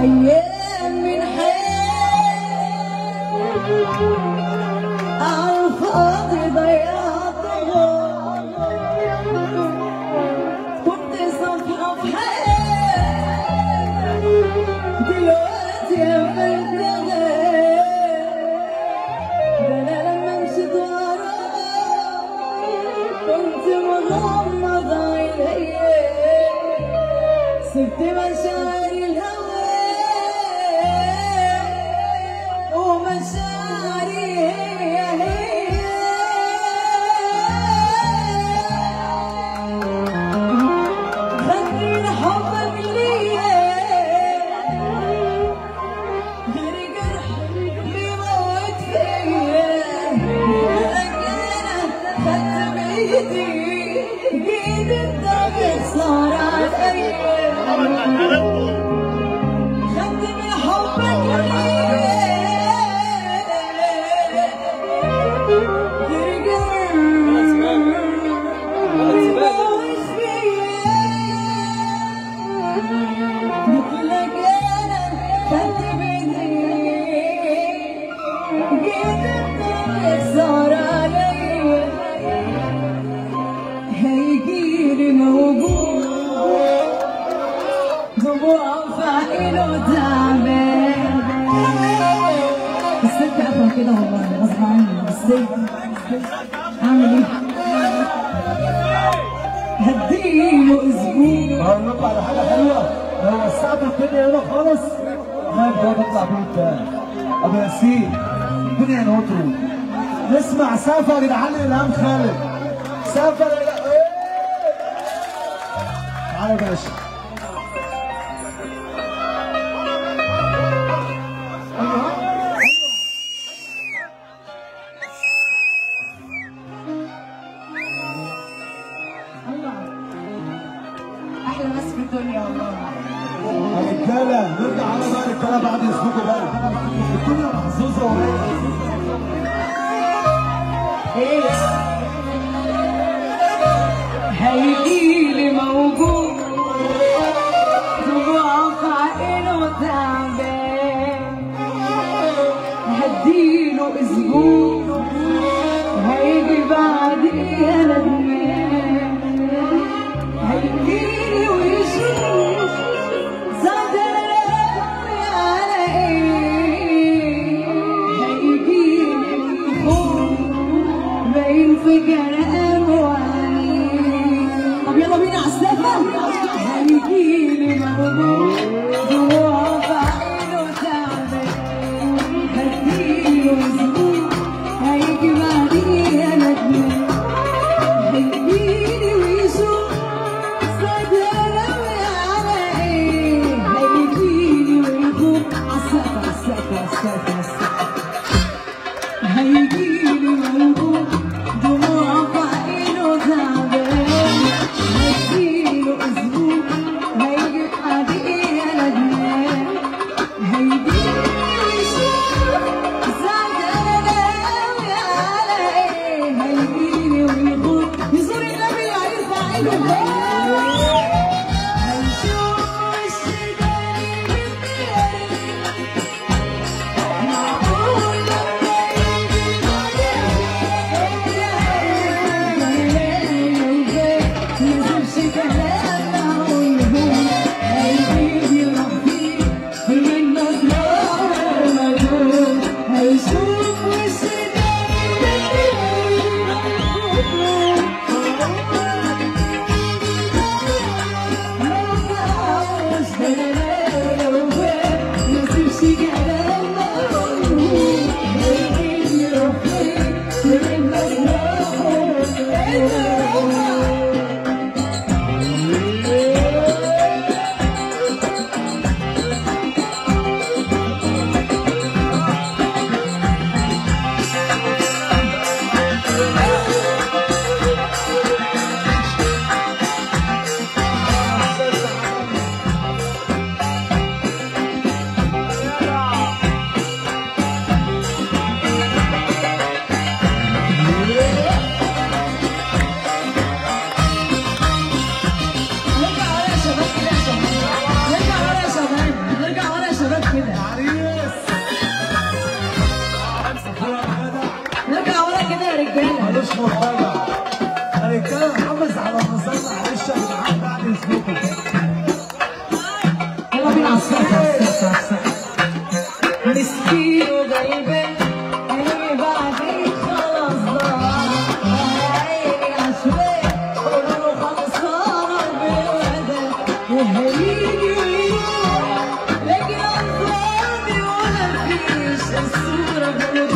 ايام من حياتي على الفاضي ضيعتهم، كنت صفحة في حياتي دلوقتي قفلتها. ده انا لما مشيت وراك كنت مغمض عينيا، سبت مشاعري الهوى ومشاعري هي هي. خدت من حبك ليا غير جرح بيموت فيا، انا خدت بايدي جيت انت بخسارة عليا. خدت من حبك ليا غير جرح بيموت فيا، مثلك انا خدت بايدي جيت انت بخسارة عليا. هيجيلي موجود دموع في عينه تعبان، الست قافله كده والله غصب عني، بس اعمل ايه؟ هديله اسبوع. هنطلع على حاجة حلوة، لو وسعت الدنيا هنا خالص ما يبقى تطلع بيه تاني. ابو ياسين الدنيا نوترو، نسمع سافر يا جدعان الهام خالد. سافر يا جدعان، تعالى يا باشا. احلى ناس في الدنيا والله. يا رجاله نرجع على بقى رجاله بعد اذنكم بقى، الدنيا محظوظة ورايقه. ايه هيجيلي موجود دموع في عينه تعبان، هديله اسبوع هيجي بعديها ندمان. هيجيلي ويشوف صدري على ايه، هيجيلي خوف باين في كلامه وعينيه. هيجي ويروح، لكن عالفاضي ولا فيش الصورة.